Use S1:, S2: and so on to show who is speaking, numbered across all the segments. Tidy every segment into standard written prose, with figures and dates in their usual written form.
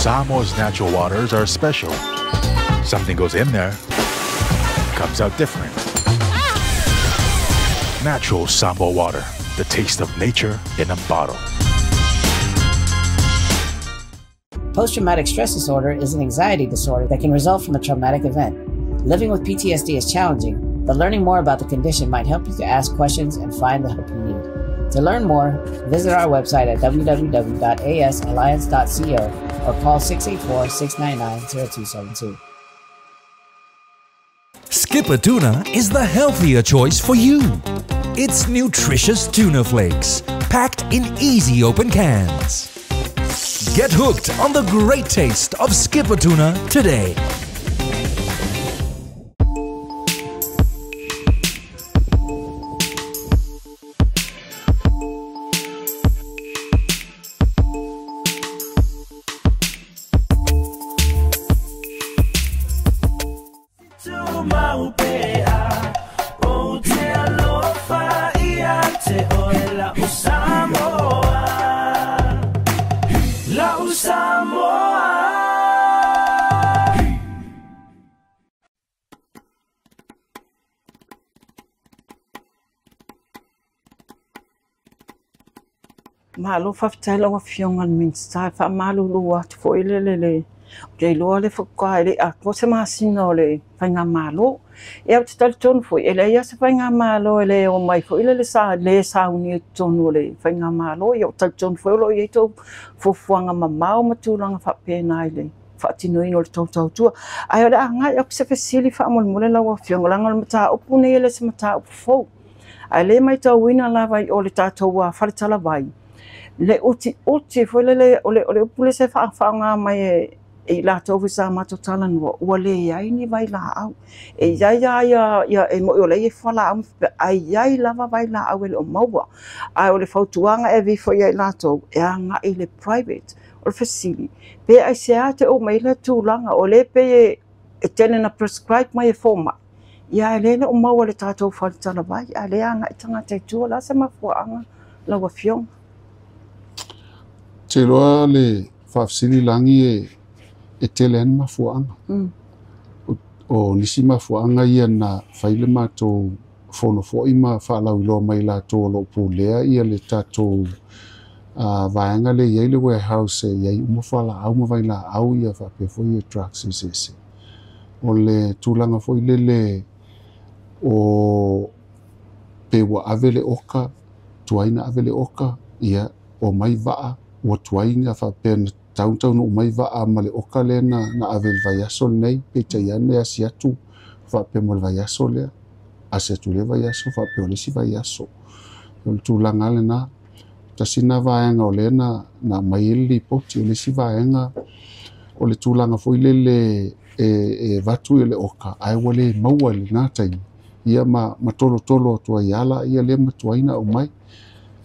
S1: Samoa's natural waters are special. Something goes in there, comes out different. Natural Samoa water, the taste of nature in a bottle.
S2: Post-traumatic stress disorder is an anxiety disorder that can result from a traumatic event. Living with PTSD is challenging, but learning more about the condition might help you to ask questions and find the help you need. To learn more, visit our website at www.asalliance.co or call 684-699-0272.
S3: Skipper Tuna is the healthier choice for you. It's nutritious tuna flakes, packed in easy open cans. Get hooked on the great taste of Skipper Tuna today.
S4: Malo faafetai lau Afioga i le Minisita e faamalulu atu foi le le ou te iloa le faatoa e le i atoa se masina o le faigamalo. Ia ou te talitonu foi e leai lava se faigamalo e le omai foi lele sa le saunia i totonu o le faigamalo. Ia ou te talitonu foi o lo o i ai tou fuafuaga mamao ma tulaga faapena i le faatinoina o le tou tautua. Ae o le a agai atu se fesili faamolemole lau Afioga, leaga o le mataupu lenei e le o se mataupu fou. Ae le matauina lava i o le tatou faletalavai, le utiuti foi lele, o le upu lea se faaaoga mai e i latou foi sa matou talanoa, ua leai ni vailaau. E i ai lava ia, e moni o lea e i ai fualaau, ae i ai lava vailaau e le o maua. Ae o le fautuaga e ave ifo ia i latou, e agai i le private. O le fesili, pe aisea te oo mai ai lea tulaga, o lea pei e tele na prescribe mai e fomai, ia ae lea e le o maua i le tatou faletalavai, a o lea e agai tagata i tua. O le a se mafuaaga lau Afioga?
S5: Ou te iloa le faafesili lagi e tele ai ni mafuaaga. O nisi mafuaaga ia na fai le matou fono foi ma faalauiloa mai latou o lo o pulea ia le tatou vaega lea e i ai le warehouse e i ai uma fualaau ma vailaau ia faapea foi ia drugs eseese. O le tulaga foi lele o pe ua ave le oka, tuai na ave le oka, ia omai vaa, ua tuai na faapea na taunuu mai vaa ma le oka lea na ave i le vaiaso lenei, peitai ane asi atu faapea mo le vaiaso lea, asi atu lea vaiaso faapea o le isi vaiaso. O le tulaga lena, tasi na vaega o lea na aumai ai le lipoti. O le isi vaega o le tulaga foi lele e avatu le oka ae ua le maua i lena taimi, ia ma tolotolo atu ai ala ia lea matuai na aumai.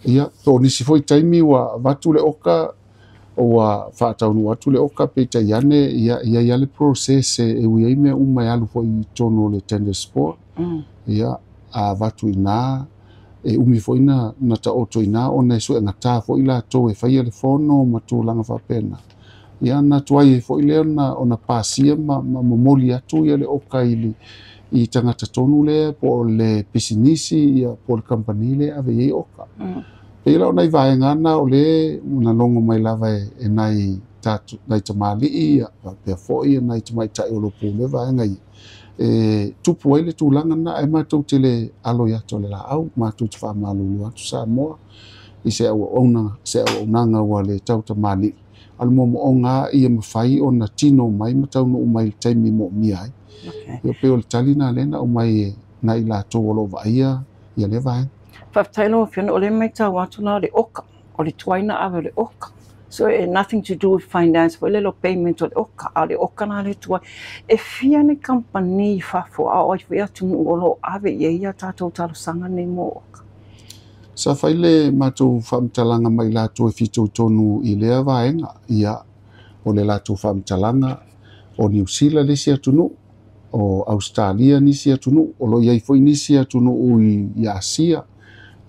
S5: Ia, o nisi foi taimi ua avatu le oka, ua faataunuu atu le oka, peitai ane ia i ai le process e ui ai mea uma e alu foi i totonu o le tenders board. Ia, a avatu i ina, e umi foi na taoto i ina ona e suegata foi latou e faia le fono ma tulaga faapena. Ia, na tuai ai foi lea ona pasia ma momoli atu ia le oka i tagata tonu lea, po o le pisinisi, ia, po o le company lea ave i ai oka. Pei la o nai vaega na o le na logo mai lava e nai tamalii, ia, faapea foi nai tamaitai o lo pule vaega ia. E tupu ai le tulaga na e matou te le alo i atu o le laau, matou te faamalulu atu Samoa i se auaunaga ua le tau tamalii. A le moomooga ia mafai ona tino mai ma taunuu mai le taimi moomia ai. Ia pei o le tali na lea na aumai e nai latou o lo o vaaia ia lea vaega.
S4: Faafetai lau Afioga, o lea matau atu la o le oka, o le tuai na ave o le oka. So it nothing to do with finance, foi lele o payment o le oka, a o le oka la le tuai. E fia ni kamupani i fafo, a o ai foi atunuu o lo o ave i ai ia tatou talosaga nei mo oka?
S5: Sa fai le matou faamatalaga mai latou e fitoitonu i lea vaega, ia, o le latou faamatalaga o Niu Sila le isi atunuu, o Australia nisi atunuu, o lo o i ai foi nisi atunuu i Asia,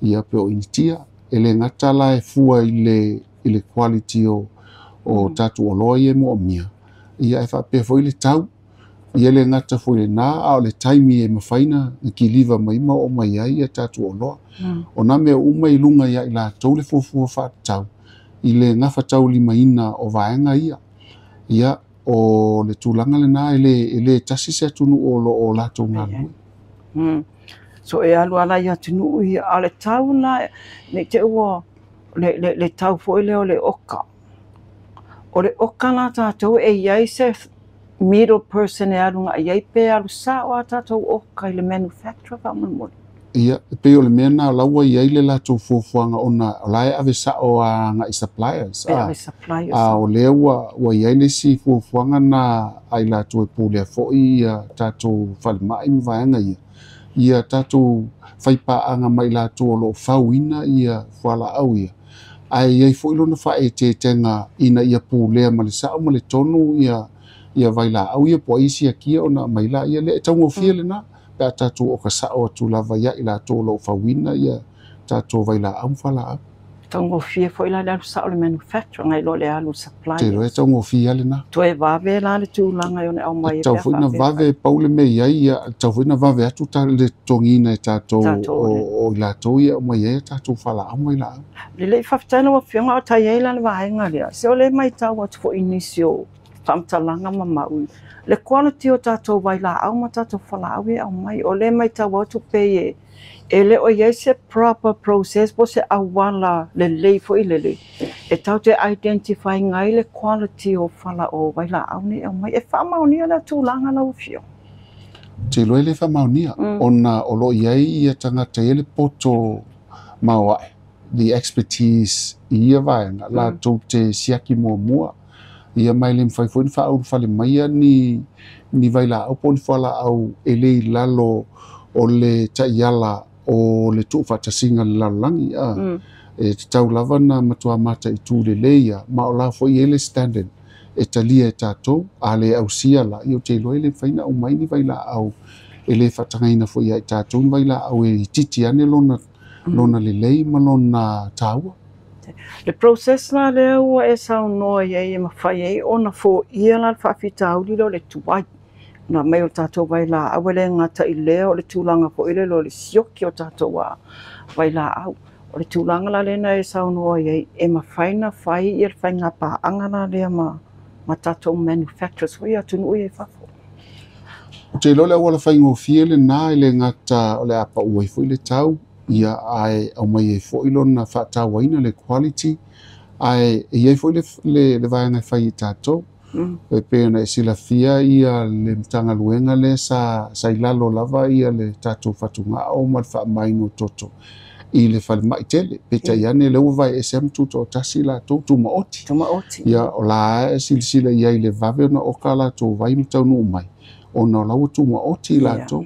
S5: ia pe o Initia. E le gata la e fua i le quality o o tatou oloa ia e moomia, ia e faapea foi le tau. Ia le gata foi lenā, a o le taimi e mafai ona kiliva mai ma oo mai ai ia tatou oloa. O nā mea uma i luga ia i latou le fuafua faatatau i le gafataulimaina o vaega ia. Ia, o le tulaga lenā e le tasi se atunuu o lo o latou galulue.
S4: So e alu ala i atunuu ia, a o le tau la, nei te ua le tau foi lea o le oka. O le oka la tatou e iai se middle person e alu ngai ai pe alu sao a tatou oka i le manufacturer faamolemole.
S5: Ia, e pei o le mea na la ua iai le latou fuafuaga ona o la e ave sao agai suppliers.
S4: Pe ave suppliers.
S5: A o lea ua iai le isi fuafuaga na ai latou e pulea foi ia tatou falemai ma vaega ia. Ia tatou faipaaga mai latou o lo o fauina ia fualaau ia. Ae iai foi lona faaeteetega ina ia pulea ma le sao ma le tonu ia vailaau ia po o ai e siakia ona aumai laia lea. E taugofie lenā pe a tatou oka sao atu lava ia i latou o lo o fauina ia tatou vailaau ma fualaau.
S4: Taugofie foi la le alu sao le manufacturer ngai lo le alu suppliers.
S5: Te iloa e taugofie lava lenā.
S4: Toe vave la le tulaga e ona aumai
S5: e tau foi na vave pau le mea i ai ia, tau foi na vave atu le totogiina e tatou o i latou ia aumai ai a tatou fualaau ma vailaau.
S4: Lelei, faafetai lau Afioga o tai ai la le vaega lea. Se o lea e matau atu foi i nisi o faamatalaga ma mau le quality o tatou vailaau ma tatou fualaau e aumai. O lea e matau atu pei e le o i ai se proper process po se auala lelei foi lele e tatou te identify ai le quality o fala o vailaau nei e aumai. E faamaonia le tulaga lau Afioga?
S5: Te iloa e le faamaonia ona o lo o i ai ia tagata e i ai le poto maoae, the expertise i ia vaega, latou te siaki muamua. Ia ma e le mafai foi ona faaulufale mai ni vailaau po o ni fualaau e le i lalo o le taiala o le tuufaatasiga le lalolagi. E tatau lava na matua mataitu lelei ia, ma o la foi e i ai le standard e talia e tatou. A le ausia la, ia ou te iloa e le mafai ona aumai ni vailaau, e le faatagaina foi ia i tatou ni vailaau e itiiti ane lona lelei ma lona taua.
S4: Le process la lea ua e saunoa i ai e mafai ai ona foia la le faafitauli lea o le tuai na mai o tatou vailaau, e le gata i lea o le tulaga foi lele o le sioki o tatou vailaau. O le tulaga la lea na e saunoa i ai e mafai na fai ia le faiga paaga la lea ma tatou manufacturers foi atunuu ia i fafo.
S5: Ou te iloa le auala faigofie lenā e le gata o le a pau ai foi le tau, ia ae aumai ai foi lona faatauaina le quality, ae e i ai foi le vaega e fai i tatou. E pei ona e silafia ia le Matagaluega lea sa i lalo lava ia le tatou fatugao ma le faamamaina o toto i le falemai tele. Peitai ane lea ua vaeese ma tutoatasi latou tumaoti.
S4: Tumaoti.
S5: Ia o la e silasila i ai le vave ona oka latou vai ma taunuu mai, ona o la ua tumaoti latou.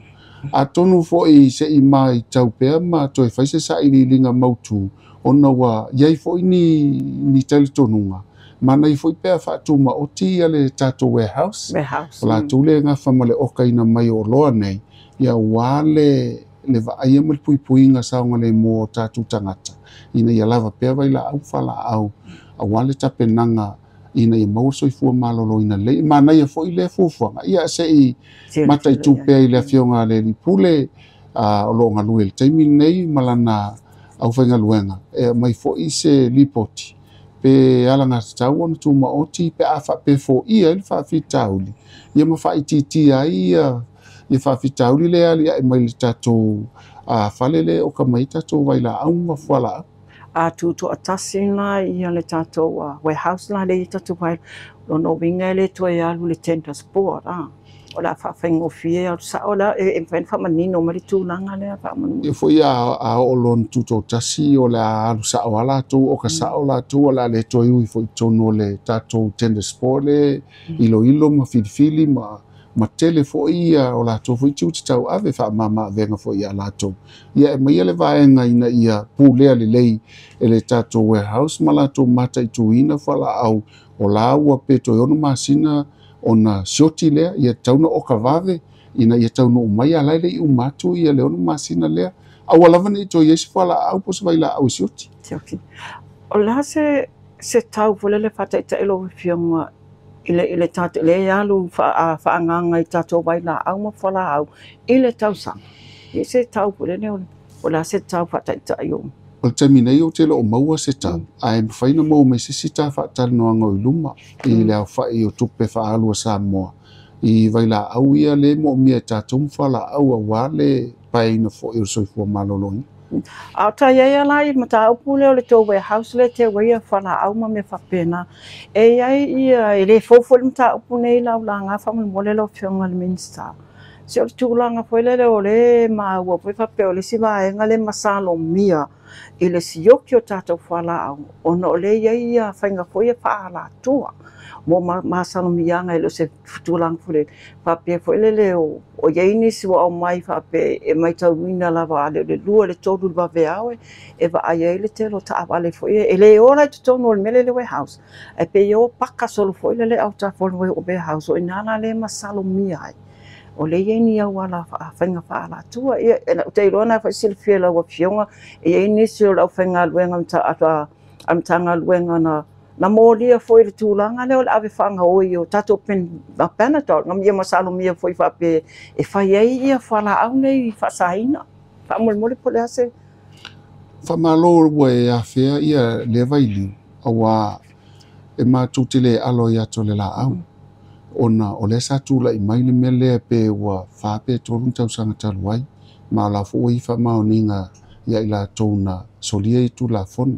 S5: Atonu foi se i matau pea ma toe fai se sailiiliga mautu, ona ua iai foi ni talitonuga. Manaia foi pe a faatumaoti ia le tatou warehouse.
S4: Warehouse.
S5: O latou le gafa ma le okaina mai o oloa nei, ia ua le vaaia ma le puipuiga saogalemu o tatou tagata, ina ia lava pea vailaau fualaau, aua le tapenaga ina ia maua le soifua maloloina lelei. E manaia foi lea fuafuaga, ia se i mataitu pea i le Afioga a le Alii Pule, o lo o galue i le taimi lenei ma lana aufaigaluega, e aumai foi se lipoti pe alagatatau ona tumaoti pe a faapea foia ai le faafitauli, ia ma faaitiitia ai ia faafitauli lea e aliae mai le tatou fale lea e oka mai ai tatou vailaau ma fualaau.
S4: A tutoatasi la ia le tatou warehouse la lea i tatou vai, lona uiga e le toe alu le tenders board o le a faafaigofie alu sao la e mafai ona faamanino mai le tulaga lea faamolemole.
S5: Ia foi a oo loa ona tutoatasi o le a alu sao lava latou, oka sao latou, o le a le toe ui foi i totonu o le tatou tenders board le iloilo ma filifili ma tele foi ia o latou foi tiute tauave faamama-avega foi ia latou. Ia e maia le vaega ina ia pulea lelei e le tatou warehouse ma latou mataituina fualaau o la ua pe toe 6 masina ona sioti lea, ia tatau ona oka vave ina ia taunuu mai a la e le i uma atu ia le 6 masina lea. Aua lava ne i toe i ai se fualaau po o se vailaau e sioti.
S4: Sioti. O le a se Se tau foi lele faataitai lau Afioga i le i le tatou lea e alu faaagaaga i tatou vailaau ma fualaau i le tausaga. E se tau foi lele o le a se tau faataitai o.
S5: O le taimi nei ou te le o maua se tau, ae mafai ona maua mai se isi ta faatalanoaga o i luma i le aofai o tupe faaalu a Samoa i vailaau ia lea e moomia e tatou ma fualaau aua le paeaina foi o le soifua maloloina.
S4: A o ta i ai la i mataupu lea o le tou warehouse lea e teu ai fualaau ma mea faapena. E i ai ia, e le fou foi le mataupu nei i lau laga faamolemole lau Afioga i le Minisita. Se o le tulaga foi lele o lea e maua foi faapea o le isi vaega lea e masalomia i le sioki o tatou fualaau, ona o lea e i ai ia faiga foi ia faaalatua mo masalomiaga, e le o se tulaga foi lele faapea foi lele o i ai nisi ua aumai faapea e matauina lava a le o le 2 le 3 i le vaveao e vaai ai le tele o taavale foi e le ola i totonu o le mea lea i le warehouse, ae pei e o paka solo foi lele autafa o le warehouse. O i ina la lea e masalomia ai o lea e i ai ni auala faiga faaalatua. Ia, ou te iloa na foi silafia e lau Afioga, e i ai nisi o le aufaigaluega a le Matagaluega na molia foi le tulaga lea o le ave faagaoi o tatou Panadol, na ia masalomia foi faapea e fai ai ia fualaau nei faasaina. Faamolemole po o le a se.
S5: Faamalo ua e afea ia lea vailiu, auā e matou te le alo ai atu o le laau, ona o lea sa tulai mai le mea lea pe ua 4 pe 3 tausaga talu ai, ma o la foi ua i ai faamaoniga ia i latou na solia i Tulafono.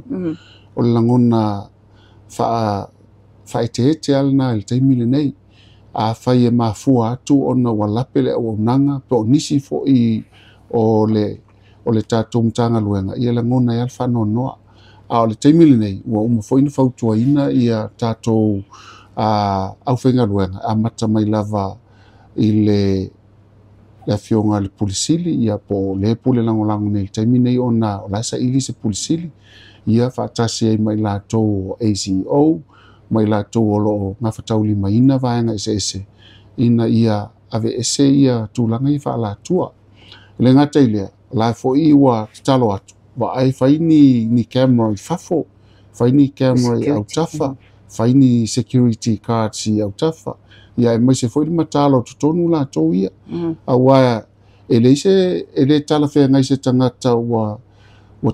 S5: O le lagona faaeteete lava lena i le taimi lenei. Afai e mafua atu ona ua lape le auaunaga po o nisi foi o le tatou Matagaluega, ia lagona ai lava le faanoanoa. A o le taimi lenei, ua uma foi ona fautuaina ia tatou aufaigaluega, amata mai lava i le Afioga i le Pule Sili, ia po o le pule lagolago nei i le taimi nei ona o la e saili se Pule Sili, ia faatasi ai ma i latou o ACEO, ma i latou o lo o gafataulimaina vaega eseese, ina ia aveese ia tulaga ia faaalatua. E le gata i lea, o la foi ua tatalo atu, vaai fai ni camera i fafo, fai ni camera i autafa, fai ni security cards i autafa, ia aemaise foi le matala o totonu latou ia. Auā e leai se, e le talafeagai se tagata ua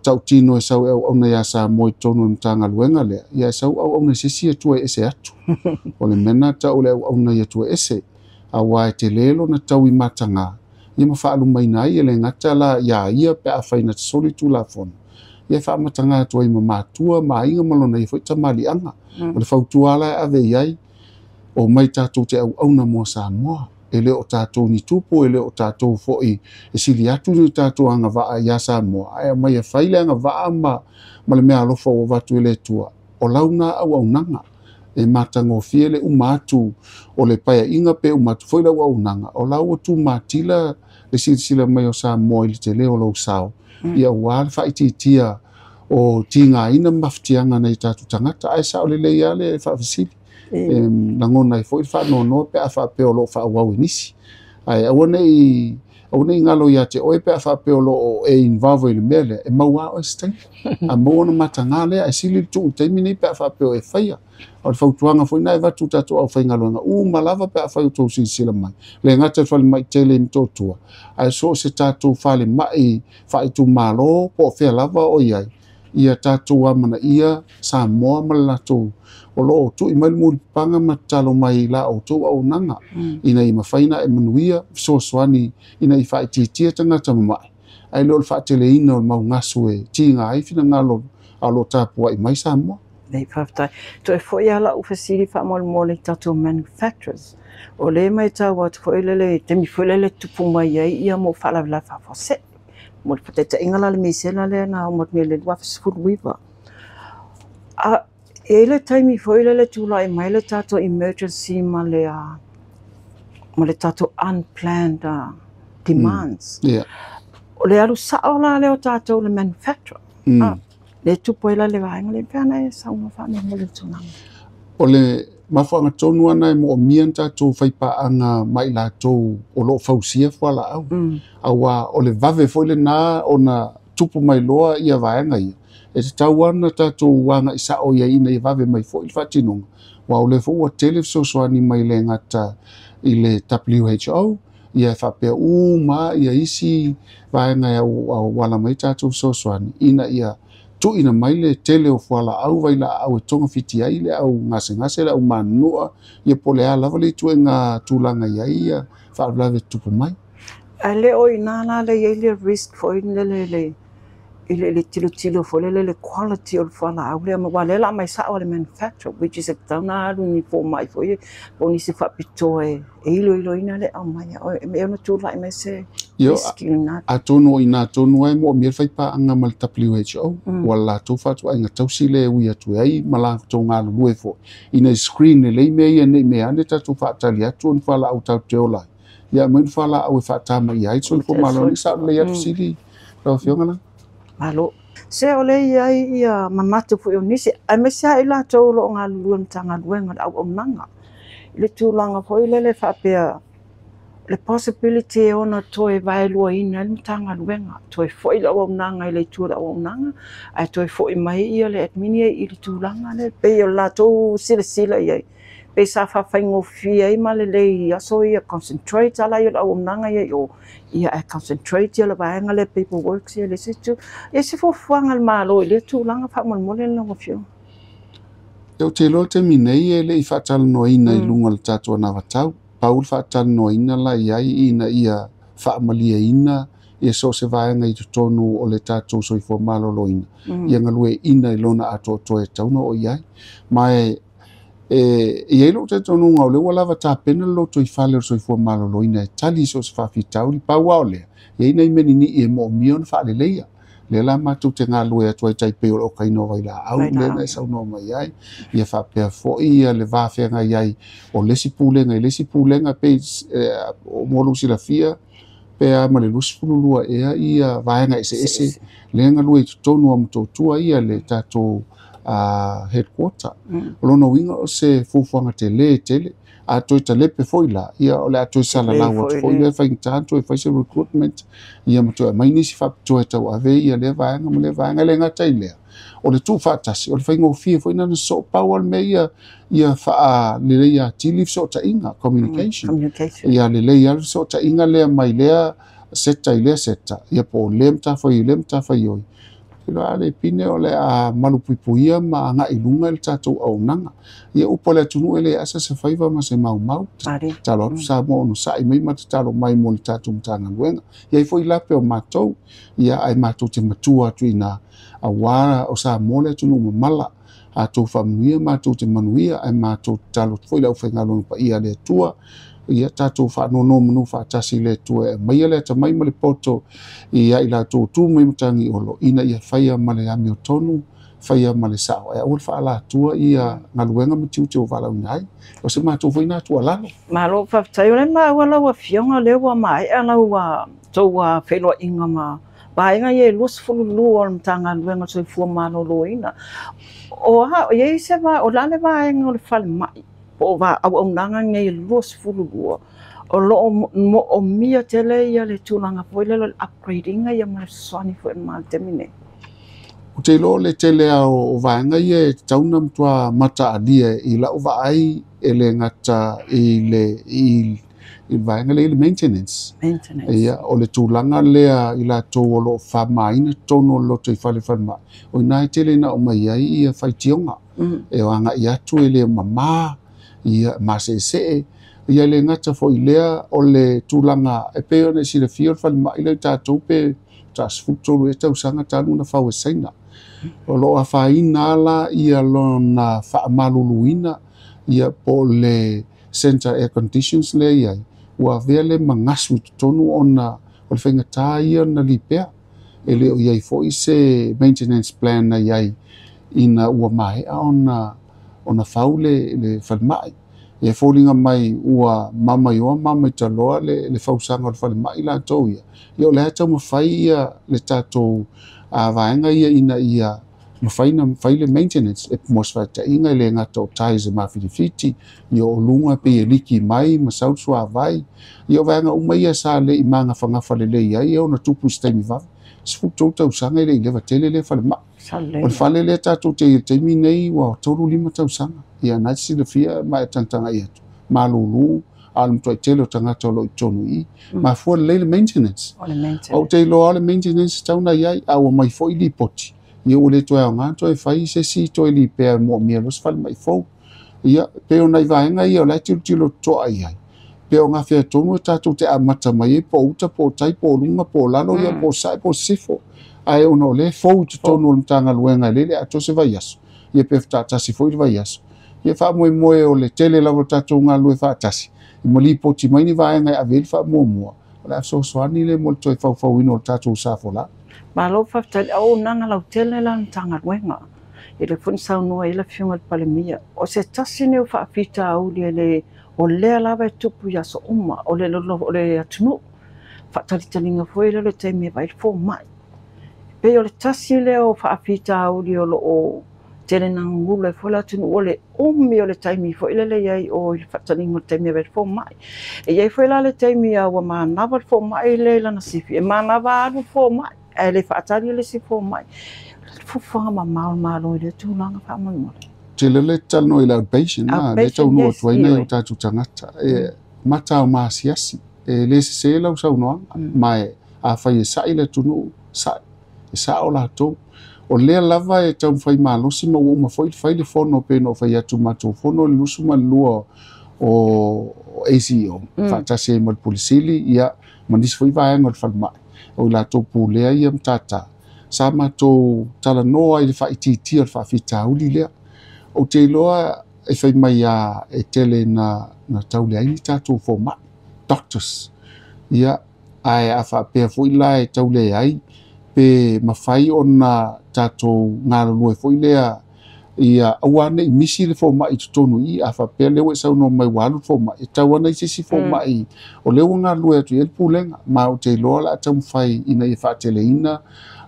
S5: tautino e sau e auauna ia Samoa i totonu o le Matagaluega lea, ia e sau auauna i se isi atua e ese atu. O le mea lena tau o le auauna i atua ese, auā e tele lona tau i mataga, ia ma faalumaina ai e le gata la ia ia pe afai na te soli Tulafono, ia e faamataga atu ai ma matua, ma aiga ma lona ia foi tamaliiaga. O le fautua la e ave i ai, o mai tatou te auauna mo Samoa. E le o tatou ni tupu, e le o tatou foi e sili atu ni tatou agavaa ia Samoa, ae aumai e fai le agavaa ma le mea alofa ua avatu e le Atua. O launa auaunaga e matagofie le uma atu o le paeaiga pe uma atu foi le auaunaga, o la ua tumatila le silasila mai o Samoa i le tele o lou sao, ia aua le faaitiitia o tigaina ma mafatiaga nai tatou tagata. Ae sao lelei lava le faafesili, e lagona ai foi le faanoanoa pe a faapea o lo o faaauau e nisi. Ae aua nei galo ia te oe pe a faapea o lo o e involve i le mea lea, e maua oe se taimi. A maua ona mataga lea, ae sili le tuu i le taimi nei pe a faapea o e faia. O le fautuaga foi na e avatu tatou aufaigaluega uma lava pe afai o outou silasila mai. Le gata i le falemai tele i Motootua, ae so o se tatou falemai faaitumalo po o fea lava o i ai, ia tatou amanaia Samoa ma le latou o lo o tui mai le mulipapaga ma tatalo mai i la outou auaunaga, ina ia mafai ona e manuia fesoasoani ina ia faaitiitia tagata mama'i, ae le o le faateleina o le maugasu e tiga ai finagalo a o lo o tapuai mai Samoa.
S4: Nei, faafetai. Toe foi lava lau fesili faamolemole i tatou manufacturers. O lea e matau atu foi lele, taimi foi lele tupu mai ai ia mo faalavelave faafuasei. Mo le faataitaiga la le misela lea na uma atu nei i le 2019. A e i ai le taimi foi lele tulai mai le tatou emergency ma le tatou unplanned demands. O le alu sao la lea o tatou le manufacturer. Le tupu ai la le vaega le pea na e saunoa faamolemole i le tulaga.
S5: O le mafuaaga tonu lava na e moomia na tatou faipaaga ma i latou o lo o fausia fualaau. Auā o le vave foi lena ona tupu mai loa ia vaega ia, E tatau lava ona tatou agai sao i ai ina ia vave mai foi le faatinoga, aua o lea foi ua tele fesoasoani mai le gata i le WHO, ia e faapea uma lava isi vaega e auala mai tatou fesoasoani ina ia tuuina mai le tele o fualaau vailaau e togafiti ai le au gasegase, le au manunua, ia po o le a lava le ituaiga tulaga i ai ia faalavelave e tutupu mai.
S4: Ae le o i ina la le i ai le risk foi lele le i le tilotilo foi lele le quality o le fualaau lea, aua o lea o le a aumai sao lava i le manufacturer, which is e tatau ona alu i ni fomai foi po o nisi faapitoa e iloiloina le aumai. E ono tulai mai se risk i lena.
S5: Atonu o i ina tonu lava e moomia le faipaaga ma le WHO, ua latou faatuaiga tausi lea e ui atu ai ma latou galulue foi ina ia screen lelei mea ia ne i mea ane tatou faatali atu o ni fualaau tatou te ola ai, ia aumai ni fualaau e faatamaia ai le soifua maloloina. Sao lelei lava le fesili lau Afioga Lana.
S4: Malo. Se o lea e i ai ia manatu foi o nisi, aemaise lava i latou o lo o galulue i le Matagaluega o le Auaunaga, i le tulaga foi lele faapea le possibility e ono toe vaeluaina ai le Matagaluega, toe foi le auaunaga i le itu o le auaunaga, ae toe foi mai ia le admin ia i le tulaga lea, pei o le latou silasila i ai, pei sa faafaigofie ai ma lelei i aso ia, concentrate lava ia o le auaunaga ia i o, ia ae concentrate ia le vaega lea paperwork ia i le isi itu. E i ai se fuafuaga a le Malo i lea tulaga faamolemole lau Afioga?
S5: Ou te iloa i le taimi nei e le i faatalanoaina i luga o le tatou anavatau. Pau le faatalanoaina la i ai ina ia faamalieina ia so o se vaega i totonu o le tatou soifua maloloina, ia galueaiina i lona atoatoa e tatau ona oo i ai. Ma e i ai lou talitonuga o lea ua lava tapena le lotoifale o le soifua maloloina e tali i so o se faafitauli. Pau lava o lea, e i ai nai mea ninii e moomia ona faaleleia. Lea la matou te galulue atu ai tai pei o le okaina o vailaau lea na e saunoa mai ai, ia faapea foi ia le va feagai ai o le isi pulega i le isi pulega, pei mo lou silafia, pe a ma le 22 ea ia vaega eseese lea e galue i totonu o Motootua ia le tatou headquarter. O lona uiga o se fuafuaga tele tele. A toe talepe foi la, ia o le a toe salalau atu foi lea faigata, toe fai se recruitment, ia ma toe aumai nisi faapitoa e tauave ia lea vaega ma lea vaega. E le gata i lea, o le tuufaatasi, o le faigofie foi na soopau lava le mea ia, ia faaleleia atili fesootaiga, communication. Ia lelei lava le fesootaiga lea mai lea sector i lea sector, ia po o lea matafaioi i lea matafaioi. A le pine o le a malupuipuia ma agai i luga le tatou auaunaga. Ia upu a le atunuu e le asa se faiva ma se maumau. Tatalo atu Samoa onosai mai ma tatalo mai mo le tatou Matagaluega. E i ai foi lape o matou, ia ae matou te matua atu i ina, aua o Samoa le atunuu mamala. A outou faamanuia matou te manuia, ae matou tatalo atu foi le aufaigaluega paia a le Atua, ia tatou faanonomanu faatasi i le Atua e aumaia le atamai ma le poto ia i latou tu mai Matagiolo ina ia faia ma le amiotonu, faia ma le sao, ae aua le faalatua ia galuega ma tiute ua valaauina ai. O se matou foi na tuualalo.
S4: Malo faafetai. O lea e maua lau Afioga o lea ua maea lau tou feiloaiga ma vaega ia e 22 o le Matagaluega o le Soifua Maloloina. O a, e i ai se va, o le a le vaega o le falemai po o auaunaga nei e 22 o lo o moomia tele ia le tulaga foi lele o le upgrade ina ia ma le fesoasoani foi ma le taimi nei?
S5: Ou te iloa o le tele lava o vaega ia e tatau ona matua mataalia i lau vaai, e le gata i le vaega lea i le maintenance. Ia, o le tulaga lea i latou o lo o faamamaina totonu o le lotoifale falemai, o i ina e tele ina aumai ai ia faitioga. E agai atu e le mama, ia maseesee, ia e le gata foi i lea o le tulaga e pei ona e silafia o le falemai lea i tatou pe ta 13 ea tausaga talu ona fau e Saina. O lo o afaina lava ia lona faamaluluina ia po o le center air conditions lea e i ai, ua avea le magasu i totonu ona o le faigata ia ona lipea. E le o i ai foi se maintenance plan na i ai ina ua maea ona fau le falemai. E foliga mai ua mamaioa mamaitaloa le fausaga o le falemai latou ia. Ia o lea e taumafai ia le tatou vaega ia ina ia mafai ona fai le maintenance e mo se faataitaiga e le gata o tiles e mafitifiti, ia o luga e pei e liki mai ma sau le suavai. Ia o vaega uma ia sa le i magafagafa lelei ai e ono tupu i se taimi vave. 13 tausaga e le i leva tele lea falemai. O le fale lea tatou te i ai i le taimi nei ua 35 tausaga. Ia na e te silafia ma e tagatagai atu, malulu, a o le matuai tele o tagata o lo o i totonu i i. Mafua lelei le maintenance. Ou te iloa o le maintenance e tatau ona i ai, a ua mai foi lipoti, ia ua le toe aoga ona toe fai se isi toe lipea e moomia loa se falemai fou. Ia, pei o nai vaega ia o la e tilotilo totoa i ai, pe o gafea tonu e tatou te amata mai ai po o uta, po o tai, po o luga, po o lalo, ia po o sae, po o sisifo. Ae ona o lea e fou i totonu o le Matagaluega e le le atoa se vaiaso, ia pe faatasi foi le vaiaso. Ia faamoemoe o le tele lava o le tatou galulue faatasi, ma lipoti mai ni vaega e ave i ai le faamuamua, o le a fesoasoani lea mo le toe faufauina o le tatou sa folau.
S4: Malo faafetai i le auaunaga lautele la le Matagaluega. E le foi na saunoa ai le Afioga i le Palemia, o se tasi nei o faafitauli e le o lea lava e tupu i aso uma, o le o le atunuu, faatalitaliga foi lea o le taimi e vaai le fomai. E pei o le tasi lea o faafitauli o lo o tele na gugulu ai foi le atunuu, o le umi o le taimi foi lele i ai o i le faataliga o le taimi e vaai le fomai. E i ai foi la le taimi a ua manava le fomai lea i lana sifi, e manava alu le fomai, ae le faatali le isi fomai. Fuafuaga mamao o le Malo i lea tulaga faamolemole.
S5: Tele le talanoa i le outpatient, na, le taunuu atu ai nai o tatou tagata. E mata o maasiasi, e le sese lau saunoaga, ma e afai e sa'i le atunuu, sa'i, e sa'o latou. O lea lava e taumafai malosi ma ua uma foi fai le fono pei ona ou fai atu matou fono le 22 o ACEO, faatasi ai ma le Pule Sili, ia, ma nisi foi vaega o le falemai, o i latou pulea ia matata. Sa matou talanoa i le faaitiitia o le faafitauli lea. Ou te iloa e fai mai a e tele na tau leai ni tatou fomai, doctors. Ia, ae a faapea foi la e tau leai, pe mafai ona tatou galulue foi lea ia aua ne i misi le fomai i totonu i i. A faapea lea ua e saunoa mai ua alu le fomai, e tatau lava ona i ai se isi fomai o lea ua galulue atu i ai le pulega, ma ou te iloa o le a taumafai ina ia faateleina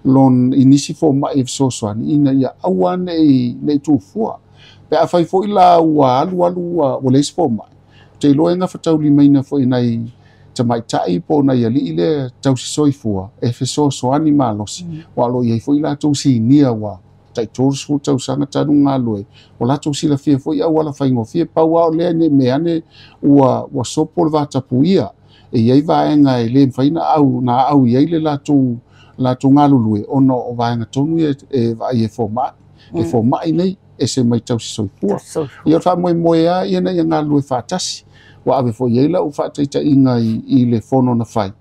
S5: lon i nisi fomai e fesoasoani ina ia aua ne i tuufua. Pe afai foi la ua alu alu ua leai se fomai, ou te iloa e gafataulimaina foi nai tamaitai po o nai alii lea tausi soifua e fesoasoani malosi, aua o lo o i ai foi latou sinia ua tai 30 tausaga talu galulue, ua latou silafia foi auala faigofie. Pau lava o lea ne i mea ane ua sopo le vatapuia, e i ai vaega e le mafai na au i ai le latou galulue, ona o vaega tonu ia e vaai e fomai, e fomai nei, ese mai tausi soifua. Ia o le faamoemoe lava ia ina ia galulue faatasi. Ua ave foi i ai lau faataitaiga i le fono na fai,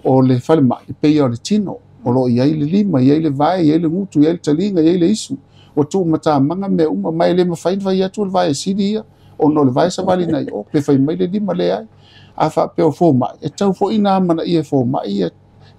S5: o le falemai e pei o le tino, o lo o i ai le lima, i ai le vae, i ai le gutu, i ai le taliga, i ai le isu. Ua tuumatamaga mea uma, ma e le mafai ona fai atu o le vae sili ia, ona o le vae savali nai o, pe fai mai le lima leai. A faapea o fomai, e tau foi na amanaia e fomai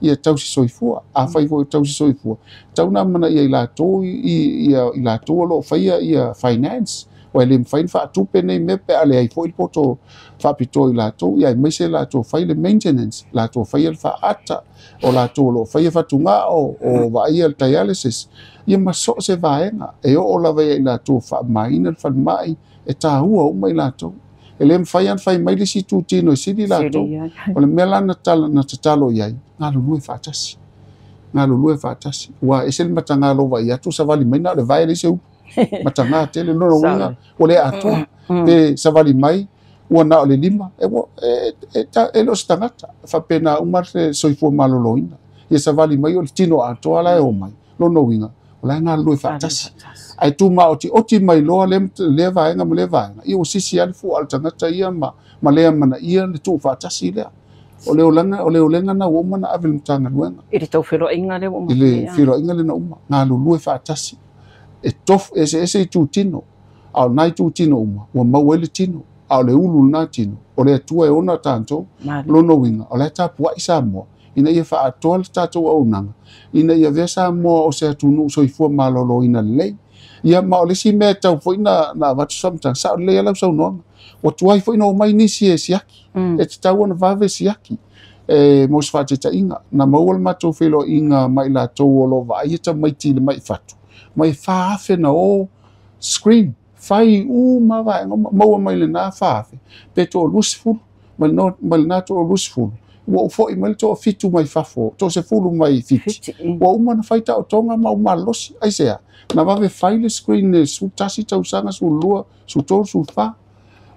S5: ia tausi soifua. Afai foi o tausi soifua, tau na amanaia i latou i latou o lo o faia ia finance. Ua e le mafai ona faatupe nei mea pe a leai foi le poto faapitoa i latou, ia aemaise latou fai le maintenance, latou faia le faata, o latou o lo o faia fatugao, o vaaia le dialysis, ia ma so o se vaega e oo lava ia i latou faamamaina le falemai, e taua uma i latou. E le mafai ona fai mai le isi itutino e sili latou. O le mea la na tatalo i ai, galulue faatasi. Galulue faatasi. Ua ese le matagalo vaai atu, savali mai na o le vae le isi upu. Mataga tele, lona uiga, ua le atoa. Pe savali mai, ua na o le lima, e le o se tagata. Faapena uma le soifua maloloina. Ia savali mai o le tino atoa la e o mai. Lona uiga, o la e galulue faatasi. Ae tumaotioti mai loa lea vaega ma lea vaega, ia ua sisi lava le fua o le tagata ia ma lea amanaia le tuufaatasi lea. O le olega na ua uma na ave i le Matagaluega.
S4: I le taufeloaiga lea ua uma.
S5: I le feloaiga lea na uma, galulue faatasi. E tofu eseese itutino, a o nā itutino uma, ua maua ai le tino, a o le ulu lena tino, o le Atua e ona tatou, lona uiga, o la e tapuai Samoa, ina ia faatoa le tatou auaunaga, ina ia avea Samoa o se atunuu soifua maloloina lelei. Ia ma o le isi mea e tau foi na avatu faamatalaga, sao lelei lava lau saunoaga. Ua tuai foi na omai nisi e siaki, e tatau ona vave siaki. E mo se faataitaiga, na maua le matou feiloaiga ma i latou o lo o vaaia tamaiti i le mai fatu. Ma e 4,000 na o screen, fai uma vaega uma, maua mai lena 4,000, pe 20, mai lena 20, ua ou fo'i mai le 7 mai fafo, 10 mai Fiti. Ua uma na fai taotoga ma ua malolosi. Aisea? Na vave fai le screen e 11 tausaga, 12, 13, 14.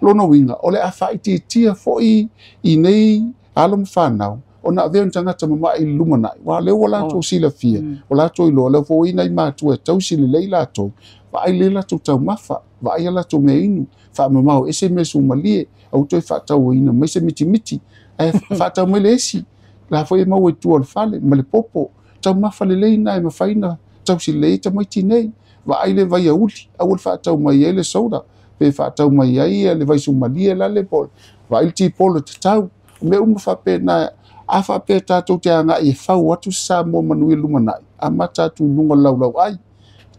S5: Lona uiga, o le a faaitiitia foi i nei alo ma fanau, ona avea o ni tagata mama'i i le lumanai, aua o lea ua latou silafia, ua latou iloa, o lea foi nai matua e tausi lelei latou, vaai lelei latou taumafa, vaai a latou meainu, faamamao ese mea sumalie, aua toe faatauaina mai se mitimiti, ae faatau mai le esi, la foi e maua i tua o le fale, ma le popo, taumafa lelei na e mafai ona tausi lelei ai tamaiti nei, vaai le vaiauli, aua le faatau mai ai le soda, pe faatau mai ai le vaisumalie lale, po vaai le tipolo tatau, o mea uma faapena. A faapea tatou te agai e fau atu se Samoa manuia lumanai, amata atu i luga o le laulauai, i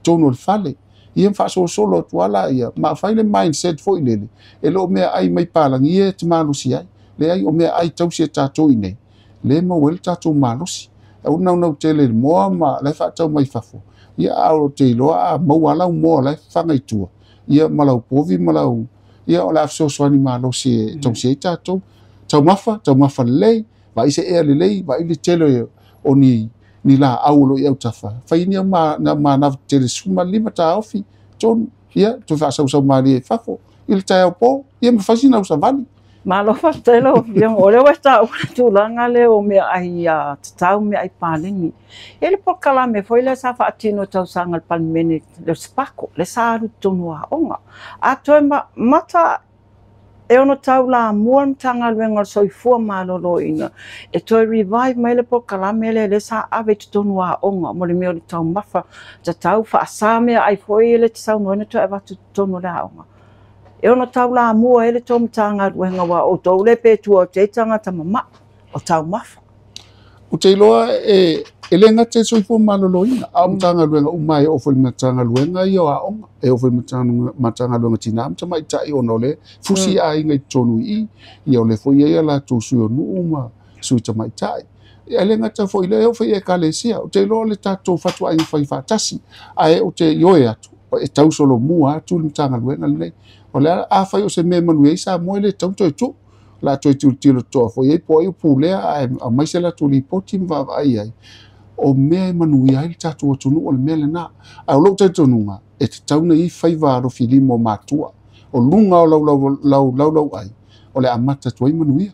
S5: totonu o le fale, ia ma faasolosolo atu lava laia, ma fai le mindset foi lele, e le o meaai mai palagi ia e te malosi ai, leai o meaai tausi e tatou i nei, le maua ai le tatou malosi. Aua le naunau tele i le moa ma la e faatau mai fafo, ia a o te iloa a maua lava lau moa la e fafaga i tua, ia ma lau povi ma lau, ia o le a fesoasoani malosi e tausi ai tatou. Taumafa, taumafa lelei, vaai se ea lelei, vaai le tele o ni laau o lo o i autafa, fai ni au manava tetele 15 taofi, tonu, ia, toe faasausau malie i fafo, i le taeao po, ia ma fai sina au savali.
S4: Malo faafetai lau Afioga, o lea ua e taua le tulaga lea o meaai tatau, meaai paleni. E i ai le polokalame foi lea sa faatino i tausaga a le Palemene, le SPACO, lea sa alu i totonu o aoga. A toe mata e ono taulamua le Matagaluega o le Soifua Maloloina e toe revive mai le polokalame lea lea sa ave i totonu o aoga mo le mea o le taumafa tatau faasa meaai foi le te saunoaina toe avatu i totonu o le aoga. E ono taulamua ai le tou Matagaluega aua o outou le pe tua o te ai tagata mama'i o taumafa.
S5: Ou te iloa e le gata i le soifua maloloina, a o Matagaluega uma e oo foi i le Matagaluega ia o aoga, e oo foi i le Matagaluega Tina ma Tamaitai ona o le fusi aiga i totonu i i, ia o lea foi e i ai a latou sui o nuu ma sui tamaitai. E le gata foi i lea, e oo foi i ekalesia. Ou te iloa o le tatou fatuaiga fai faatasi, ae ou te ioe atu, e tausolomua atu le Matagaluega lenei. O le a fai o se mea e manuia ai Samoa e le tatau ona toe tuu. La toe tilotilo totoa foi ai po o ai o pulea ae aumai se latou lipoti ma vaavaai ai o mea e manuia ai le tatou atunuu o le mea lena. Ae o lou talitonuga e tatau ona i ai faiva alofilima o matua o luga o lau laulauai o le amata atu ai manuia.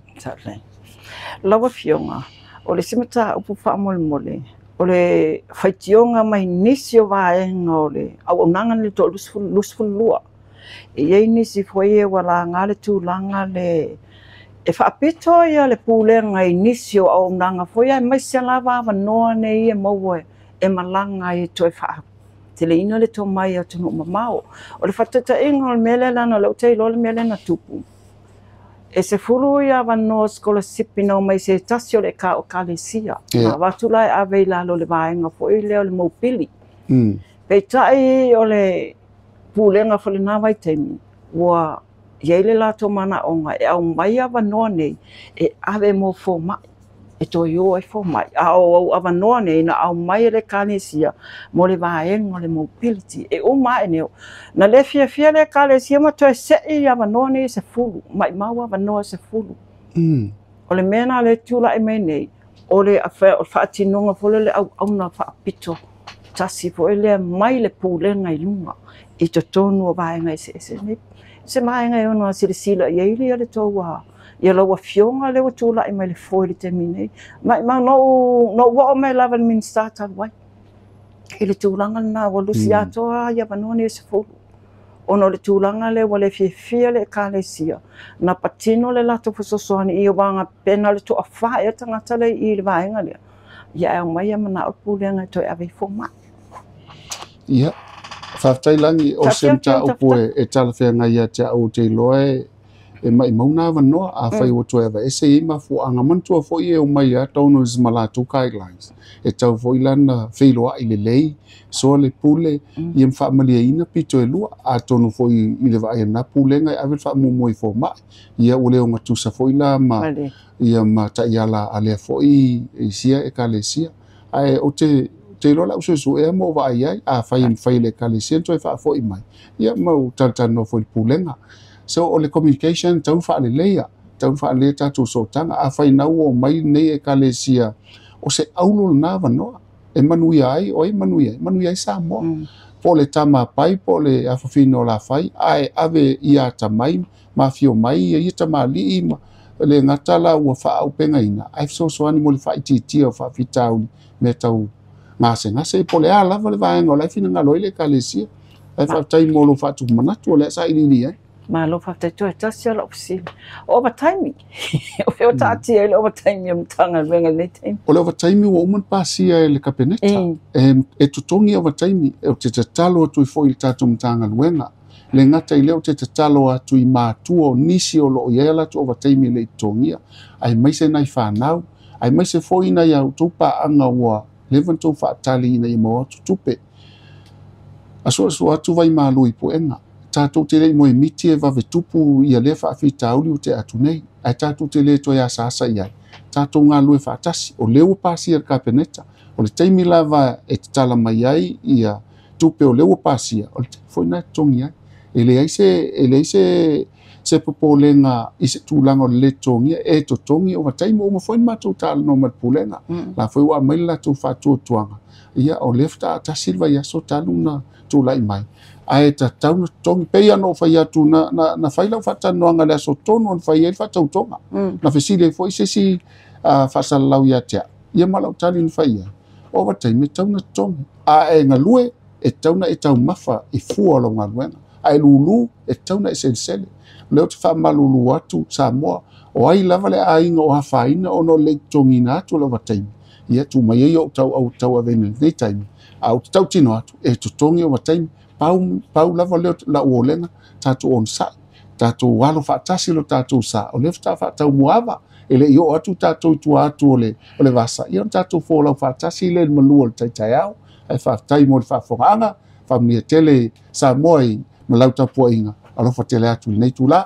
S4: Lau Afioga, o le isi mataupu faamolemole, o le faitioga mai nisi o vaega o le auaunaga nei le 2022. E i ai nisi foi e ua laga le tulaga le e faapito ia le pulega i nisi o auaunaga foi aemaise lava avanoa nei e maua e malaga ai e toe faateleina le tomai i atunuu mamao. O le faataitaiga o le mea lea leaga o lea ou te iloa le mea lea na tupu. E 10 ia avanoa sikolasipi na omai se tasi o le ekalesia. Na avatu la e ave i lalo o le vaega foi lea o le mobili. Peitai o le pulega foi lena vaitaimi ua i ai le latou manaoga e aumai avanoa nei e ave mo fomai, e toe o ai fomai. A o au avanoa nei na aumai e le ekalesia mo le vaega o le mobility. E uma ae nei, na le fiafia le ekalesia ma toe sei avanoa nei e 10, maimau avanoa e 10. O le mea na le tulai mai nei, o le faatinoga foi lea o le auauna faapito tasi foi lea mai le pulega i luga i totonu o vaega eseese nei. Se vaega e ono silasila i ai ia le tou ia lau Afioga lea ua tulai mai le foe i le taimi nei. Maimau na ou oo mai lava i le Minisita talu ai i le tulaga lena ua lusi atoa ia avanoa nei e 10. Ona o le tulaga lea ua le fiafia le ekalesia, na patino le latou fesoasoani i aua pe na o le toafa ea tagata lea i le vaega lea. Ia ae aumai ia manao le pulega e toe ave i fomai.
S5: Ia, faafetai Lagi o se mataupu e talafeagai ia te au ou te iloa e maimau na avanoa afai ua toe aveese i ai mafuaaga. Manatua foi e omai lava donors ma latou guidelines. E tau foi la na feiloai lelei, soa le pule, ia ma faamaliaina pito e lua. Atonu foi i le vaai a lena pulega e ave le faamuamua i fomai. Ia ua le ogatusa foi la ma ia ma taiala a lea foi i sia ekalesia. Ae ou te te iloa le au suesuea ma ou vaai ai, afai e mafai e le Ekalesia ona toe faafoi mai, ia ma ou talatalanoa foi i le pulega. So o le communication e tatau ona faaleleia, e tatau ona faaleleia tatou sootaga. Afai na ua omai lenei Ekalesia, o se aulo lena avanoa e manuia ai, o ai e manuia ai? E manuia ai Samoa. Po o le tamapai po o le afafine o Lafai, ae ave ia atamai ma afio mai ia tamalii ma le gata la ua faaaupegaina, ae fesoasoani mo le faaitiitia o faafitauli mea tau gasegase po o le a lava le vaega o la e finagalo ai le Ekalesia. Ae faafetai mo lou faatupu o lea sa iliili ai.
S4: Malo faafetai. Toe tasi lava lau fesili. O ovataimi. O fea o taatia ai le ovataimi o Matagaluega i lenei taimi?
S5: O le ovataimi ua uma ona pasia e le Kapeneta. E totogi ovataimi. Ou te tatalo atu ai foi i le tatou Matagaluega. Le gata i lea ou te tatalo atu i matua o nisi o lo o i ai a latou ovataimi e le i totogia, aemaise nai fanau, aemaise foi nai a outou paaga ua leva ona outou faatali ina ia maua atu tupe. Asuasua atu vaimalu i puega. Tatou te le i moemiti e vave tupu ia lea faafitauli ua tea atu nei, ae tatou te le toe asaasa i ai. Tatou galulue faatasi, o lea ua pasia e le Kapeneta, o le taimi lava e tatala mai ai ia tupe o lea ua pasia, o le taimi foi lena e totogi ai. E leai se, e leai se, se popolega i se tulaga o le lē totogia, e totogi ovataimi. Ua uma foi ona matou talanoa ma le pulega, la foi ua aumai le latou faatuatuaga, ia o lea faatoa tasi le vaiaso talu ona tulai mai, ae tatau ona totogi. Pei lava ona ou fai atu, na fai lau faatalanoaga i le aso tonu na fai ai le faatautoga, na fesili ai foi se isi faasalalau ia te au, ia ma lau tali na fai ai, o ovataimi e tatau ona totogi, a e galue e tatau ona e taumafa i fua o lau galuega, a e lulu e tatau ona e selesele. O lea ou te faamalulu atu Samoa, o ai lava le aiga o afaina ona o le le totogiina atu o le ovataimi, ia tuu mai ai ou tauaveina i lenei taimi, a ou te tautino atu e totogi ovataimi. Pau, pau lava lea o lau olega, tatou onosai, tatou alo faatasi lo tatou sa, o lea faatoa faataumuaava, e le i oo atu tatou i tua atu o le vasa, ia ona tatou folau faatasi lea i le malu o le taitaeao. Ae faafetai mo le faafofogaaga, faamanuia tele Samoa i ma lau tapuaiga, alofa tele atu i lenei itula.